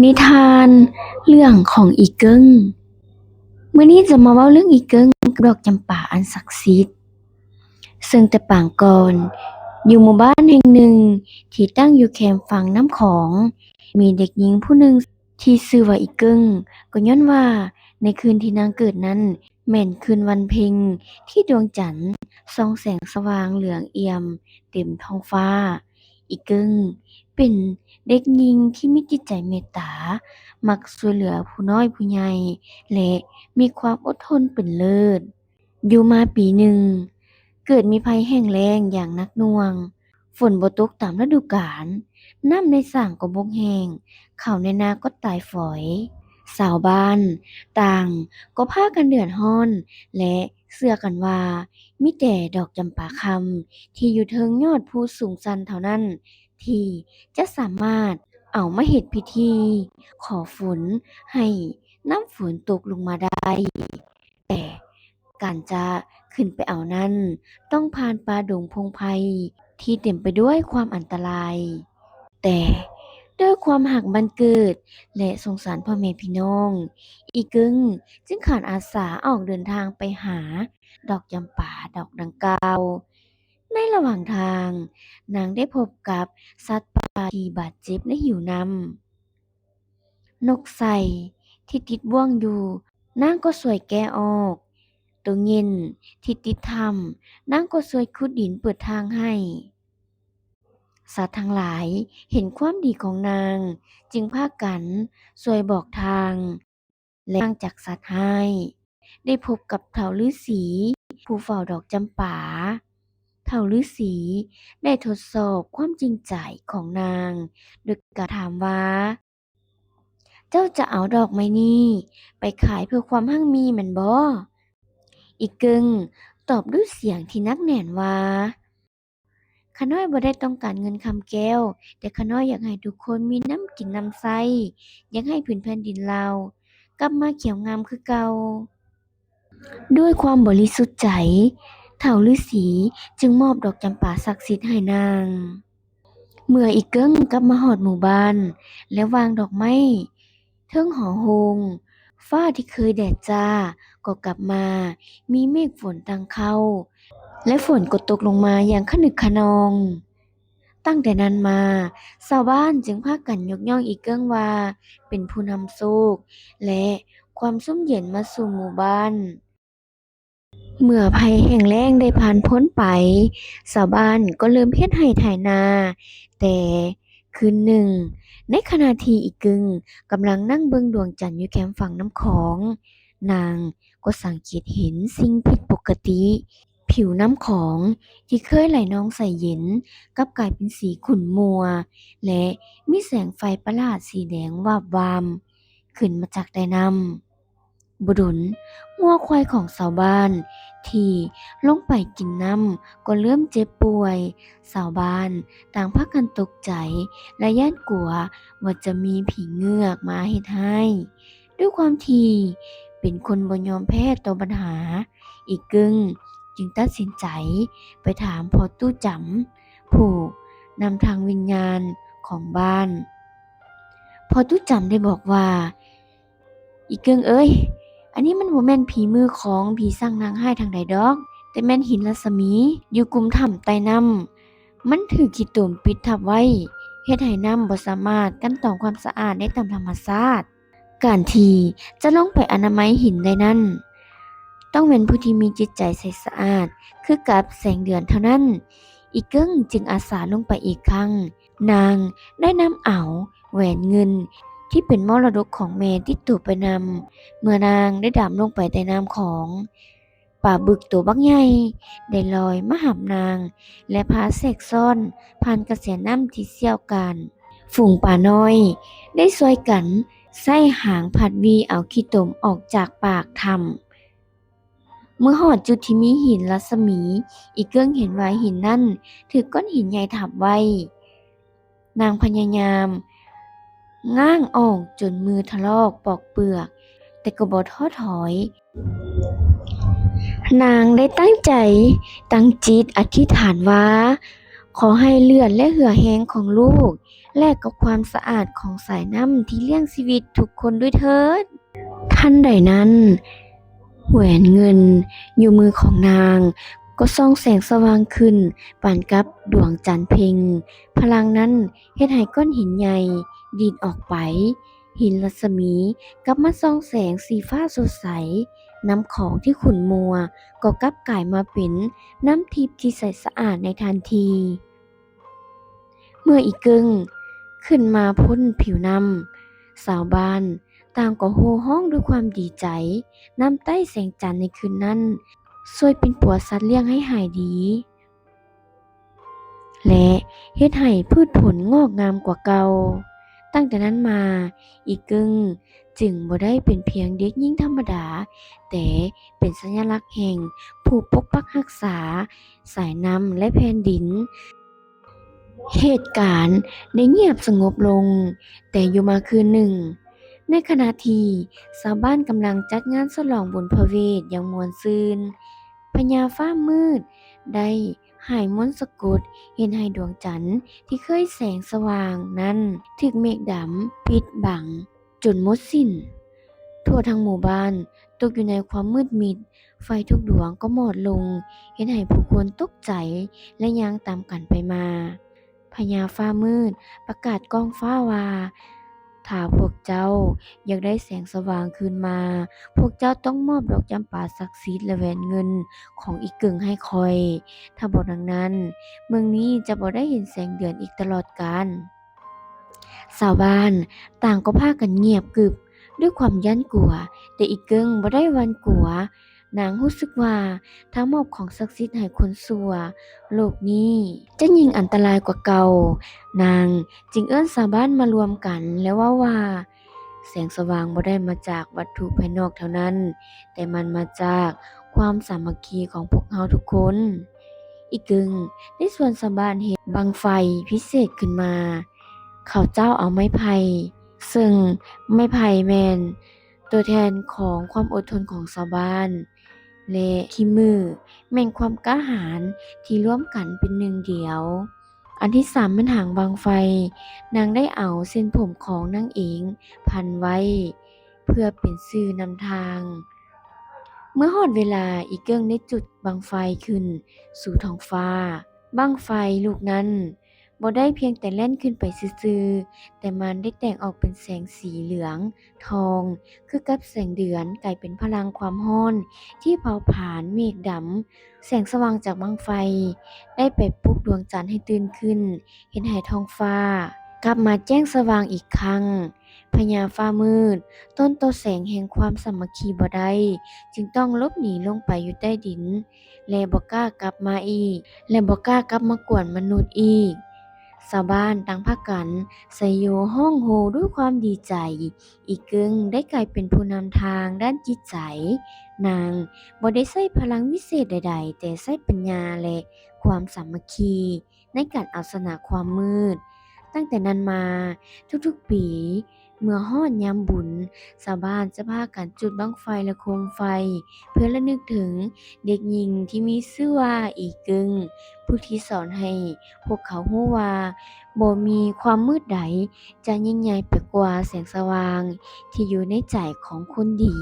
ນິທານເລື່ອງຂອງອີ່ເກິ່ງ. ມື້ນີ້ຈະມາເວົ້າເລື່ອງອີ່ເກິ່ງກັບດອກຈຳປາອັນສັກສິດ. ເຊິ່ງແຕ່ປາງກ່ອນ, ຢູ່ໝູ່ບ້ານແຫ່ງໜຶ່ງທີ່ຕັ້ງຢູ່ແຄມຝັ່ງນ້ຳຂອງ, ມີເດັກຍິງຜູ້ໜຶ່ງທີ່ຊື່ວ່າອີ່ເກິ່ງ, ກໍຍ້ອນວ່າໃນຄືນທີ່ນາງເກີດນັ້ນ ແມ່ນຄືນວັນເພັງທີ່ດວງຈັນສ່ອງແສງສະຫວ່າງເຫຼືອງອ່ຽມເຕັມທ້ອງຟ້າ. ອີ່ເກິ່ງເປັນເດັກຍິງທີ່ມີຈິດໃຈເມດຕາ, ມັກຊ່ວຍເຫຼືອຜູ້ນ້ອຍຜູ້ໃຫຍ່ ແລະ ມີຄວາມອົດທົນເປັນເລີດ. ຢູ່ມາປີໜຶ່ງ, ເກີດມີໄພແຫ້ງແລ້ງຢ່າງໜັກໜ່ວງ, ຝົນບໍ່ຕົກຕາມລະດູການ, ນ້ຳໃນສ້າງກໍບົກແຫ້ງ, ເຂົ້າໃນນາກໍຕາຍຝອຍ. ຊາວບ້ານຕ່າງກໍພາກັນເດືອດຮ້ອນ ແລະ ເຊື່ອກັນວ່າມີແຕ່ດອກຈຳປາຄຳທີ່ຢູ່ເທິງຍອດພູສູງຊັນເທົ່ານັ້ນ ທີ່ຈະສາມາດເອົາມາເຮັດພິທີຂໍຝົນໃຫ້ນ້ຳຝົນຕົກລົງມາໄດ້. ແຕ່ການຈະຂຶ້ນໄປເອົານັ້ນ ຕ້ອງຜ່ານປ່າດົງພົງໄພທີ່ເຕັມໄປດ້ວຍຄວາມອັນຕະລາຍ. ແຕ່ດ້ວຍຄວາມຮັກບ້ານເກີດ ແລະ ສົງສານພໍ່ແມ່ພີ່ນ້ອງ, ອີ່ເກິ່ງຈຶ່ງຂານອາສາອອກເດີນທາງໄປຫາດອກຈຳປາດອກດັ່ງກ່າວ. ໃນລະຫວ່າງທາງ, ນາງໄດ້ພົບກັບສັດປ່າທີ່ບາດເຈັບ ແລະ ຫິວນ້ຳ. ນົກໄຊທີ່ຕິດບ່ວງຢູ່, ນາງກໍຊ່ວຍແກະອອກ. ໂຕເຫງັນທີ່ຕິດຖ້ຳ, ນາງກໍຊ່ວຍຂຸດດິນເປີດທາງໃຫ້. ສັດທັງຫຼາຍເຫັນຄວາມດີຂອງນາງ, ຈຶ່ງພາກັນຊ່ວຍບອກທາງ ແລະ ຫ່າງຈາກສັດຮ້າຍ. ໄດ້ພົບກັບທ້າວລືສີ ຜູ້ເຝົ້າດອກຈຳປາ. ທ້າວລືສີໄດ້ທົດສອບຄວາມຈິງໃຈຂອງນາງ ໂດຍການຖາມວ່າ, ເຈົ້າຈະເອົາດອກໄມ້ນີ້ໄປຂາຍເພື່ອຄວາມຮັ່ງມີແມ່ນບໍ່? ອີ່ເກິ່ງຕອບດ້ວຍສຽງທີ່ໜັກແໜ້ນວ່າ, ຂ້ານ້ອຍບໍ່ໄດ້ຕ້ອງການເງິນຄຳແກ້ວ, ແຕ່ຂ້ານ້ອຍຢາກໃຫ້ທຸກຄົນມີນ້ຳກິນນ້ຳໃຊ້, ຢາກໃຫ້ພື້ນແຜ່ນດິນລາວກັບມາຂຽວງາມຄືເກົ່າ. ດ້ວຍຄວາມບໍລິສຸດໃຈ, ທ້າວລືສີຈຶ່ງມອບດອກຈຳປາສັກສິດໃຫ້ນາງ. ເມື່ອອີ່ເກິ່ງກັບມາຮອດໝູ່ບ້ານ ແລະ ວາງດອກໄມ້ເທິງຫໍໂຮງ, ຟ້າທີ່ເຄີຍແດດຈ້າກໍກັບມາມີເມກຝົນຕັ້ງເຄົ້າ ແລະ ຝົນກໍຕົກລົງມາຢ່າງຂະໜຶກຂະນອງ. ຕັ້ງແຕ່ນັ້ນມາ, ຊາວບ້ານຈຶ່ງພາກັນຍົກຍ້ອງອີ່ເກິ່ງວ່າເປັນຜູ້ນຳໂຊກ ແລະ ຄວາມຊຸ່ມເຢັນມາສູ່ໝູ່ບ້ານ. ເມື່ອໄພແຫ້ງແລ້ງໄດ້ຜ່ານພົ້ນໄປ, ຊາວບ້ານກໍເລີ່ມເຮັດໄຮ່ໄຖນາ. ແຕ່ຄືນໜຶ່ງ, ໃນຂະນະທີ່ອີ່ເກິ່ງກຳລັງນັ່ງເບິ່ງດວງຈັນຢູ່ແຄມຝັ່ງນ້ຳຂອງ, ນາງກໍສັງເກດເຫັນສິ່ງຜິດປົກກະຕິ. ຜິວນ້ຳຂອງທີ່ເຄີຍໄຫຼນອງໃສເຢັນ ກັບກາຍເປັນສີຂຸ້ນມົວ ແລະ ມີແສງໄຟປະຫຼາດສີແດງວາບວາມຂຶ້ນມາຈາກໃຕ້ນ້ຳ. ບໍ່ດົນ, ງົວຄວາຍຂອງຊາວບ້ານທີ່ລົງໄປກິນນ້ຳກໍເລີ່ມເຈັບປ່ວຍ. ຊາວບ້ານຕ່າງພາກັນຕົກໃຈ ແລະ ຢ້ານກົວວ່າຈະມີຜີເງືອກມາເຮັດຮ້າຍ. ດ້ວຍຄວາມທີ່ເປັນຄົນບໍ່ຍອມແພ້ຕໍ່ບັນຫາ, ອີ່ເກິ່ງຈຶ່ງຕັດສິນໃຈໄປຖາມພໍ່ຕູ້ຈຳ ຜູ້ນຳທາງວິນຍານຂອງບ້ານ. ພໍ່ຕູ້ຈຳໄດ້ບອກວ່າ, ອີ່ເກິ່ງເອີຍ, ອັນນີ້ມັນບໍ່ແມ່ນຝີມືຂອງຜີຊ່າງນາງຮ້າຍທາງໃດດອກ, ແຕ່ແມ່ນຫີນລັດສະໝີຢູ່ກຸ່ມຖ້ຳໃຕ້ນ້ຳ. ມັນຖືກຂີ້ຕົມປິດທັບໄວ້, ເຮັດໃຫ້ນ້ຳບໍ່ສາມາດກັ່ນຕອງຄວາມສະອາດໄດ້ຕາມທຳມະຊາດ. ການທີ່ຈະລົງໄປອະນາໄມຫີນໄດ້ນັ້ນ, ຕ້ອງແມ່ນຜູ້ທີ່ມີຈິດໃຈໃສສະອາດຄືກັບແສງເດືອນເທົ່ານັ້ນ. ອີ່ເກິ່ງຈຶ່ງອາສາລົງໄປອີກຄັ້ງ. ນາງໄດ້ນຳເອົາແຫວນເງິນທີ່ເປັນມໍລະດົກຂອງແມ່ຕິດໂຕໄປນຳ. ເມື່ອນາງໄດ້ດຳລົງໄປໃຕ້ນ້ຳຂອງ, ປາບຶກໂຕບັກໃຫຍ່ໄດ້ລອຍມາຮັບນາງ ແລະ ພາແຊກຊ້ອນຜ່ານກະແສນ້ຳທີ່ສ່ຽວການ. ຝູງປານ້ອຍໄດ້ຊ່ວຍກັນໃຊ້ຫາງພັດຫວີເອົາຂີ້ຕົມອອກຈາກປາກຖ້ຳ. ເມື່ອຮອດຈຸດທີ່ມີຫີນລັດສະໝີ, ອີ່ເກິ່ງເຫັນວ່າຫີນນັ້ນຖືກກ້ອນຫີນໃຫຍ່ທັບໄວ້. ນາງພະຍາຍາມ ງາງອອກຈົນມືທະລອກປອກເປືອກ, ແຕ່ກໍບໍ່ທໍ້ຖອຍ. ນາງໄດ້ຕັ້ງໃຈ, ຕັ້ງຈິດອະທິຖານວ່າ, ຂໍໃຫ້ເລືອດ ແລະ ເຫື່ອແຮງຂອງລູກ ແລກກັບຄວາມສະອາດຂອງສາຍນ້ຳທີ່ລ້ຽງຊີວິດທຸກຄົນດ້ວຍເທີ້ນ. ທັນໃດນັ້ນ, ແຫວນເງິນຢູ່ມືຂອງນາງກໍສ່ອງແສງສະຫວ່າງຂຶ້ນປານກັບດວງຈັນເພັງ. ພະລັງນັ້ນເຮັດໃຫ້ກ້ອນຫີນໃຫຍ່ດີດອອກໄປ. ຫີນລັດສະໝີກັບມາສ່ອງແສງສີຟ້າສົດໃສ, ນ້ຳຂອງທີ່ຂຸ່ນມົວກໍກັບກາຍມາເປັນນ້ຳທິບທີ່ໃສສະອາດໃນທັນທີ. ເມື່ອອີເກິ່ງຂຶ້ນມາພົ້ນຜິວນ້ຳ, ຊາວບ້ານຕ່າງກໍໂຫ່ຮ້ອງດ້ວຍຄວາມດີໃຈ. ນ້ຳໃຕ້ແສງຈັນໃນຄືນນັ້ນຊ່ວຍປິ່ນປົວສັດລ້ຽງໃຫ້ຫາຍດີ ແລະ ເຮັດໃຫ້ພືດຜົນງອກງາມກວ່າເກົ່າ. ຕັ້ງແຕ່ນັ້ນມາ, ອີເກິ່ງຈຶ່ງບໍ່ໄດ້ເປັນພຽງເດັກຍິງທຳມະດາ, ແຕ່ເປັນສັນຍະລັກແຫ່ງຜູ້ປົກປັກຮັກສາສາຍນ້ຳ ແລະ ແຜ່ນດິນ. ເຫດການໄດ້ງຽບສະຫງົບລົງ, ແຕ່ຢູ່ມາຄືນໜຶ່ງ, ໃນຂະນະທີ່ຊາວບ້ານກຳລັງຈັດງານສະຫຼອງບຸນພະເວດຢ່າງມ່ວນຊື່ນ, ພະຍາຟ້າມືດໄດ້ຫາຍມົນສະກົດ, ເຮັດໃຫ້ດວງຈັນທີ່ເຄີຍແສງສະຫວ່າງນັ້ນຖືກເມກດຳປິດບັງຈົນໝົດສິ້ນ. ທົ່ວທັງໝູ່ບ້ານຕົກຢູ່ໃນຄວາມມືດມິດ, ໄຟທຸກດວງກໍມອດລົງ, ເຮັດໃຫ້ຜູ້ຄົນຕົກໃຈ ແລະ ຍ່າງຕາມກັນໄປມາ. ພະຍາຟ້າມືດປະກາດກ້ອງຟ້າວ່າ, ຖ້າພວກເຈົ້າຢາກໄດ້ແສງສະຫວ່າງຄືນມາ, ພວກເຈົ້າຕ້ອງມອບດອກຈຳປາສັກສິດ ແລະ ແຫວນເງິນຂອງອີເກິ່ງໃຫ້ຂ້ອຍ. ຖ້າບໍ່ດັ່ງນັ້ນ, ເມືອງນີ້ຈະບໍ່ໄດ້ເຫັນແສງເດືອນອີກຕະຫຼອດການ. ຊາວບ້ານຕ່າງກໍພາກັນງຽບກຶບດ້ວຍຄວາມຢ້ານກົວ, ແຕ່ອີເກິ່ງບໍ່ໄດ້ຫວັ່ນກົວ. ນາງຮູ້ສຶກວ່າຖ້າມອບຂອງສັກສິດໃຫ້ຄົນຊົ່ວ, ໂລກນີ້ຈະຍິ່ງອັນຕະລາຍກວ່າເກົ່າ. ນາງຈຶ່ງເອີ້ນຊາວບ້ານມາລວມກັນ ແລະ ເວົ້າວ່າ, ແສງສະຫວ່າງບໍ່ໄດ້ມາຈາກວັດຖຸພາຍນອກເທົ່ານັ້ນ, ແຕ່ມັນມາຈາກຄວາມສາມັກຄີຂອງພວກເຮົາທຸກຄົນ. ອີເກິ່ງໄດ້ຊວນຊາວບ້ານເຮັດບັ້ງໄຟພິເສດຂຶ້ນມາ. ເຂົາເຈົ້າເອົາໄມ້ໄຜ່, ເຊິ່ງໄມ້ໄຜ່ແມ່ນຕົວແທນຂອງຄວາມອົດທົນຂອງຊາວບ້ານ ແລະ ຂີ້ມື້ແມ່ນຄວາມກ້າຫານທີ່ລວມກັນເປັນໜຶ່ງດຽວ. ອັນທີສາມແມ່ນຫາງບັ້ງໄຟ. ນາງໄດ້ເອົາເສັ້ນຜົມຂອງນາງເອງພັນໄວ້ເພື່ອເປັນສື່ນຳທາງ. ເມື່ອຮອດເວລາ, ອີເກິ່ງໄດ້ຈຸດບັ້ງໄຟຂຶ້ນສູ່ທ້ອງຟ້າ. ບັ້ງໄຟລູກນັ້ນບໍ່ໄດ້ພຽງແຕ່ແລ່ນຂຶ້ນໄປຊື່ໆ, ແຕ່ມັນໄດ້ແຕກອອກເປັນແສງສີເຫຼືອງທອງ ຄືກັບແສງເດືອນ, ກາຍເປັນພະລັງຄວາມຮ້ອນທີ່ເຜົາຜານເມກດຳ. ແສງສະຫວ່າງຈາກບັ້ງໄຟໄດ້ໄປປຸກດວງຈັນໃຫ້ຕື່ນຂຶ້ນ, ເຮັດໃຫ້ທ້ອງຟ້າກັບມາແຈ້ງສະຫວ່າງອີກຄັ້ງ. ພະຍາຟ້າມືດທົນຕໍ່ແສງແຫ່ງຄວາມສາມັກຄີບໍ່ໄດ້, ຈຶ່ງຕ້ອງຫຼົບໜີລົງໄປຢູ່ໃຕ້ດິນ ແລະ ບໍ່ກ້າກັບມາອີກ ແລະ ບໍ່ກ້າກັບມາກວນມະນຸດອີກ. ຊາວບ້ານຕ່າງພາກັນໄຊໂຍຮ້ອງໂຮດ້ວຍຄວາມດີໃຈ. ອີເກິ່ງໄດ້ກາຍເປັນຜູ້ນຳທາງດ້ານຈິດໃຈ. ນາງບໍ່ໄດ້ໃຊ້ພະລັງວິເສດໃດໆ, ແຕ່ໃຊ້ປັນຍາ ແລະ ຄວາມສາມັກຄີໃນການເອົາຊະນະຄວາມມືດ. ຕັ້ງແຕ່ນັ້ນມາ, ທຸກໆປີ ເມື່ອຮອດຍາມບຸນ, ຊາວບ້ານຈະພາກັນຈຸດບັ້ງໄຟ ແລະ ໂຄມໄຟ ເພື່ອລະນຶກເຖິງເດັກຍິງທີ່ມີຊື່ວ່າອີເກິ່ງ, ຜູ້ທີ່ສອນໃຫ້ພວກເຂົາຮູ້ວ່າບໍ່ມີຄວາມມືດໃດຈະຍິ່ງໃຫຍ່ໄປກວ່າແສງສະຫວ່າງທີ່ຢູ່ໃນໃຈຂອງຄົນດີ.